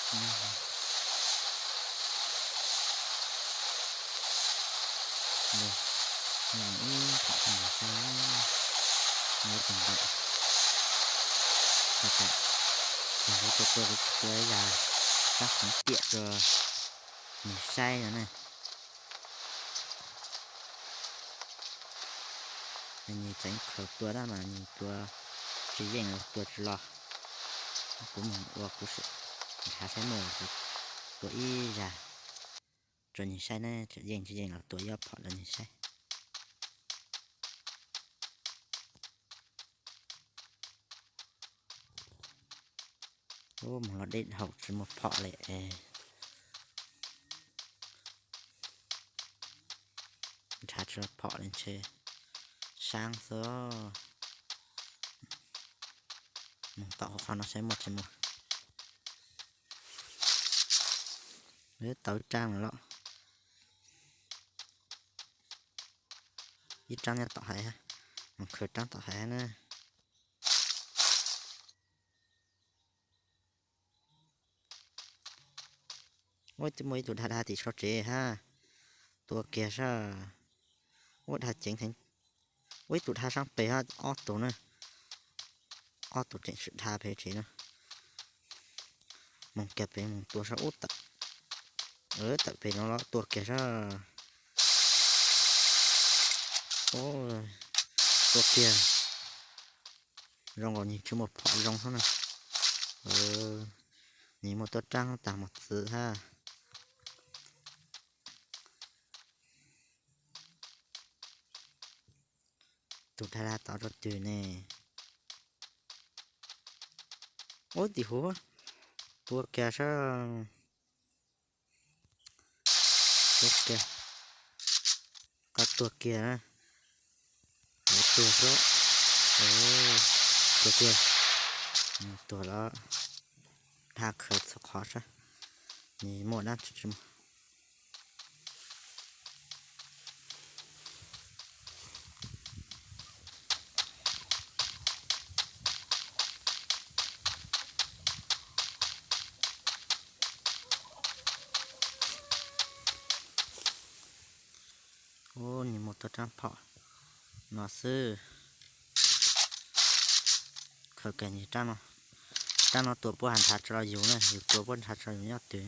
Ib thaum tsis saib na, muab tus ntawm, tsis hlub tua tuaj, kuv tsis tua ib yam rab xeev tiam rau nws saib no na. Nws tseev khaws tua tab mas nws tua tsis yeej los tua tsis los. Kuv mus ua kuv sim nrhav saib muaj, kuv tua ib zag rau nws saib na, yeej tsis yeej los tua ib ob phom rau nws saib. Ub, mus los deb dhau tsis muaj phom li es. Nrhav tsis muaj phom li ntshe saab xwb. Mus tom qhov no saib muaj tsis muaj. Tau ib rab los. Ib rab nyob tom hais, mus khaws rab tom hais na. Ub, twb muaj ib tug dha dha tim sau tsev hab. Tua kiag sab. Ub, dha ceev heev. Ub, ib tug dha saab pem hab, ob tug na. Ob tug tseem sib dha pem tsev na. Mus kiag pem mus tua sab ub tawm. Tawm pem no los tua kiag sab. Tua kiag. Zoo nkaus nws tsis muaj phom zoo hab na. Nws muaj tuab rab tag mos txwv hab. Tus dha dha tod rau twg ne? Ub, tim huv. Tua kiag sab. Tua kiag. Koj tua kiag na. Tuag xwb. Tuag kiag. Tuag los. Dha khaws txhua qhov sab. Nws muaj dab tsi tsis muaj. Ub, nws muaj tuab rab phom no xwb. Khaws kiag nws rab no. Rab no tua puab has nrhav tsis los yus na, yus tua puab nrhav tsis los yus nyob twg.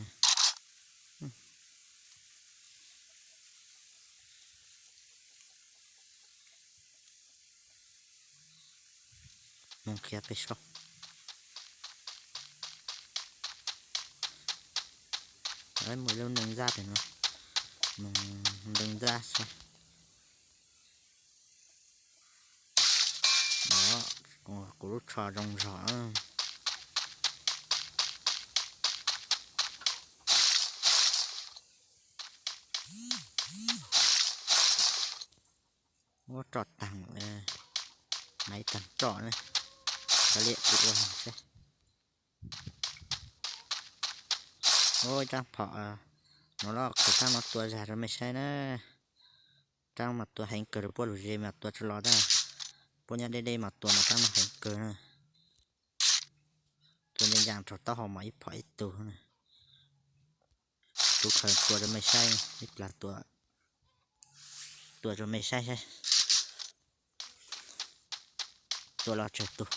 Mus qhia peb saib. Muaj ib lub neej ntxab pem no, mus ntees ntxab saib. Kuv lub tsho zoo zog. Ua roj tag, maiv tag roj na. Kav liam kuv ua seb. Ua rab phom no los khaws rab no tua zag rau mej saib na. Rab mas tua heev kawg rau puab lus ze mas tua tsis los tag. Puab nyob deb deb mas tua mas rab no heev kawg na. Tua ncaj ncaj rau taub hau mas ib phom ib tug na. Kuv khaws tua rau mej saib, ib plag tua, tua rau mej saib saib. Tua los tsawg tug.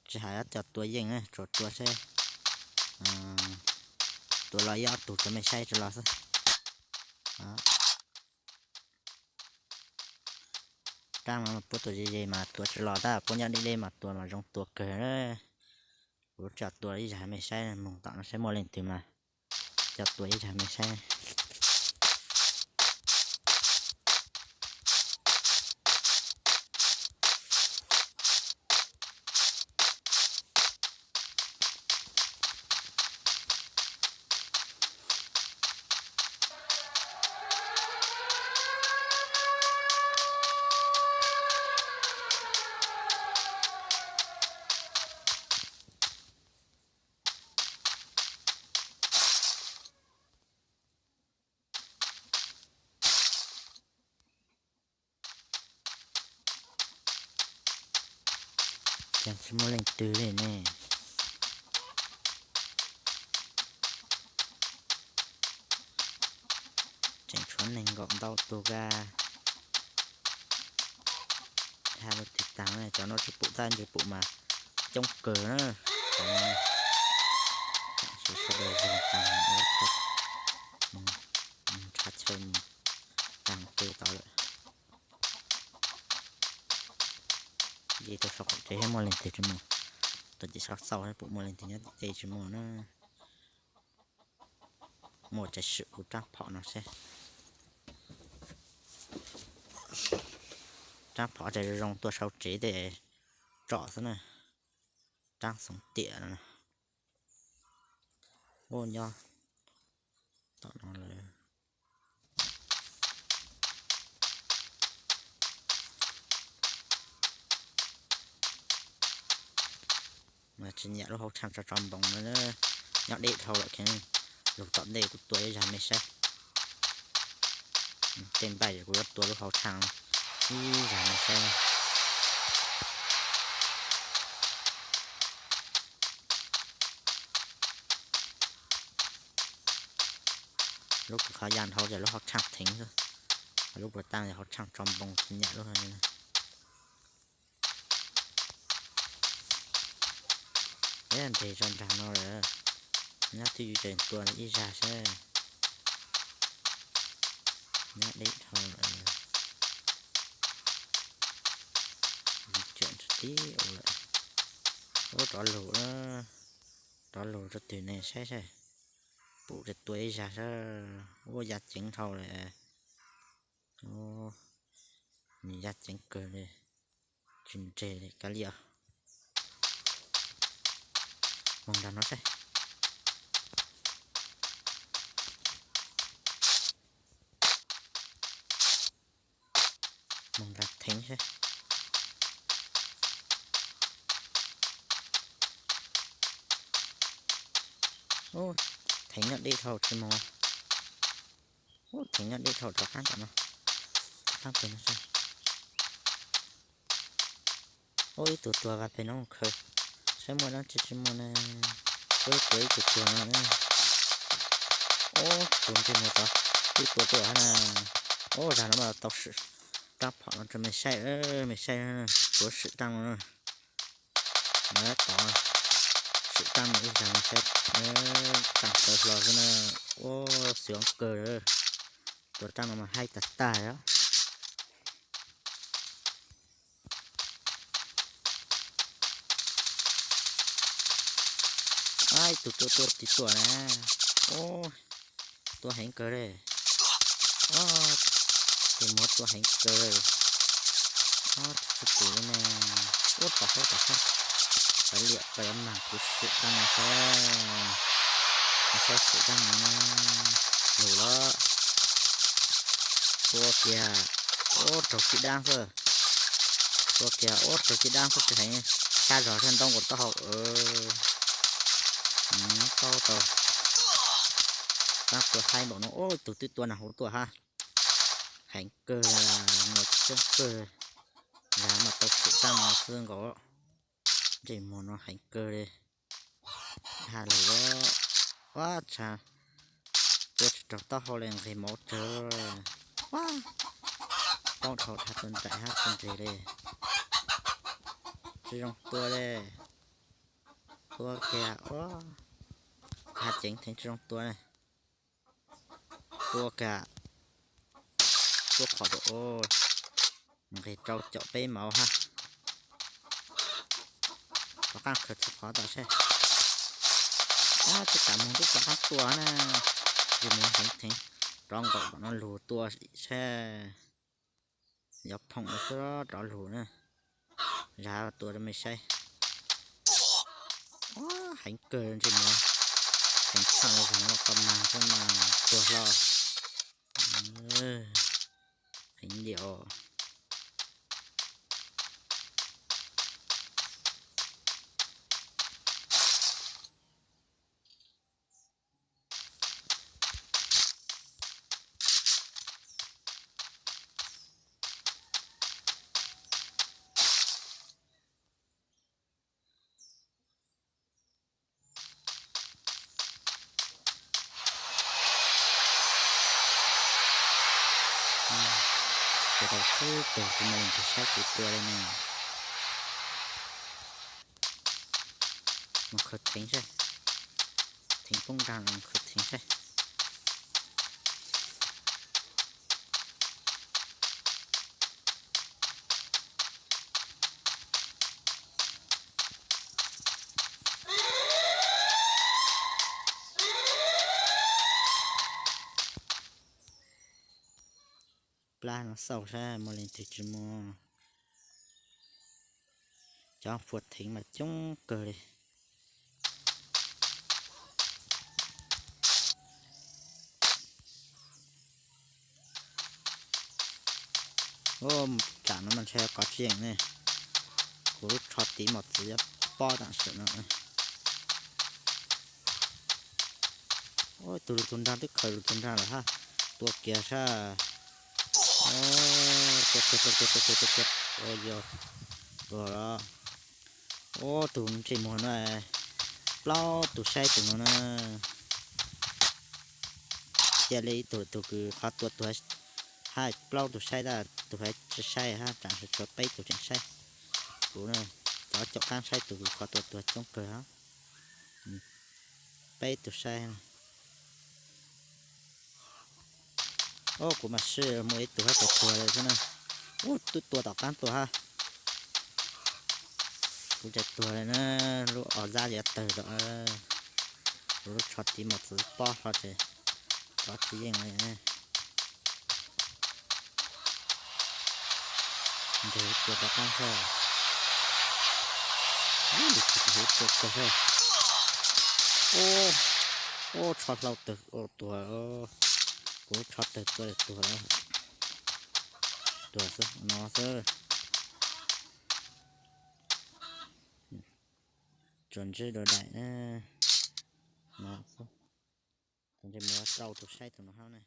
Tsis hais cov tua yeej, tsuas tua seb. Tua los ib ob tug rau mej saib tso los xwb. Rab no puab tua ze ze mas tua tsis los tab, puab nyob deb deb mas tua mas zoo tua kawg. Kuv tso tua ib zag mej saib, mus tom no saib muaj leej twg mas coj tua ib zag mej saib. Ces tsis muaj leej twg li ne. Tseem tshuav neeg nkaum ntau tus ka. Hab lub tiv taag, cov no tsis pum tag, tsis pum mas coob kawg na. Cov no sawv daws zog taag, nrhav chaw mus taag kev tod lawm. Nce tuaj saum qaum tsev muaj leej twg tsis muaj, tuaj ces sab xauj pum muaj leej twg nyob tim tsev tsis muaj na. Muaj tsav sim kuv raab phom no seb. Raab phom tsav zoo zoo tuaj sau tsev tej tsom xwb na. Raab xoov tiam no. Ua nyob tom no lawm. Mas tsis nyam lub hauv tshaaj tso tso npoos no, nyob deb dhau lawm kheev. Lug tom ntej kuv tua ib zag mej saib. Tej npaij kuv yuav tua lub hauv tshaaj ib zag mej saib. Lub kws qhov ya dhau ces lub hauv tshaaj theev xwb, lub puag ta yog hauv tshaaj tso npoos tsis nyam lub. Nres tso nraag no lawm, nyob twj ywm tseem tua ib zag saib. Nyob deb dhau lawm, tib ua lawm. Ub, rov lug, rov lug rau twg ne saib saib. Pum tua ib zag saib. Ub, ya ceev dhau lawm. Nws ya ceev kawg li, tsis nres li kav liam. Moog nraag no saib. Moog nraag theev saib. Ub, theev nyob deb dhau tsis moog. Ub, theev nyob deb dhau rov qaab tom no, rov qaab peg no saib. Ub, ib tug tuag vaj peg no khaws, saib muaj dlaab tsi tsis muaj na. Ub, tuag ib tug tuag no. Ub, tus ntsej muag tod twb tua tuaj hab na. Ub, zag no mas tau swm raab phom no rau mej saib, mej saib, kuv swm taaj no na. Tod, swm taaj no ib zag mej saib, taaj tawv hlo xwb na. Ub, xyov kawg, tua taaj no mas haib tag tag os. Ib tug tua tua tig tuaj na. Ub, tua heev kawg li. Tus muag tua heev kawg li. Tsis pum li ne. Ub, tom hauv tom hauv. Kav liam, koj yuav mag kuv swm taaj no saib. Saib swm taaj no na. Lug lawm. Tua kiag. Ub, raug cib daab xwb. Tua kiag, ub, raug cib daab xwb tsis heev, sab zog sab ntoo kuas taub hau. Taub tau. Taab tua haib npaum no, ub, tus twb tua nag hauv tuaj hab. Heev kawg, muaj coob kawg. Zag mas tau swm taaj no xwb nkaus. Ntsej muag no heev kawg li. Ha lug lawm. Ua tsaug, tua tsis raug taub hau li, nqeg mov tsawg. Ua, paub dhau dhau tus nraim hab tus nres li. Tsis zoo tua li. Tua kiag, ua, ha ceev theev tsis zoo tua li. Tua kiag, tua qhov rau, nqeg rau caum peb mauv hab. Rov qaab khaws txhua qhov tom seb. Ab, tsis tas moog twb rov qaab tua na. Ntsej muag heev theev, rov nkaum tom no lug tua seb. Yuav phoom xwb rov lug na. Zag tua rau mej saib. Heev kawg ntsej muag. Heev tshaj li zag no koj mag xwb mas tuag hlo. Heev diam os. Ub, tus kuv mam li ntug saib kuv tua li ne. Mus khaws theev saib, theev poob nrag los mus khaws theev saib. Plab no xauj saib muaj leej twg tsis muaj. Cov fuas theev mas coob kawg li. Tsam no mas ntshai kov tsis yeej ne. Kuv lub tsho tiv mos txwv yuav pob tam sim no. Tus lus tus nrag twb khaws lus tus nrag lawm hab. Tua kiag sab. Tua kiag, tua kiag, tua kiag, tua kiag. Ua yog tuag los. Ua tus ntsej muag no, plaub tus saib tus no na. Cia li ib tug tus kws qhov tua tuag hab plaub tus saib, tus hab tsis saib hab, tsam sawv tshuav peb tus tseem saib. Kuv cov caum qaab saib tus kws qhov tua tuag coob kawg hab. Peb tus saib. Ub, kuv mam sib muaj ib tug hab tseem tuag lawm xwb na. Ub, twb tua tom qaab tuaj hab. Kuv tseem tuag lawm na, lub o zab yuav tawg zog. Kuv lub tsho tiv mos txwv pob hlo ces kov tsis yeej li. Nrug tua tom qaab saib. Ub, tsho hlau tawg tuag. Kuv tsho tawg tuag, tuag. Tuag xwb no xwb. Tsuas ntsib dua daim no xwb. Tus ntsej muag rau tus saib tus no hab na.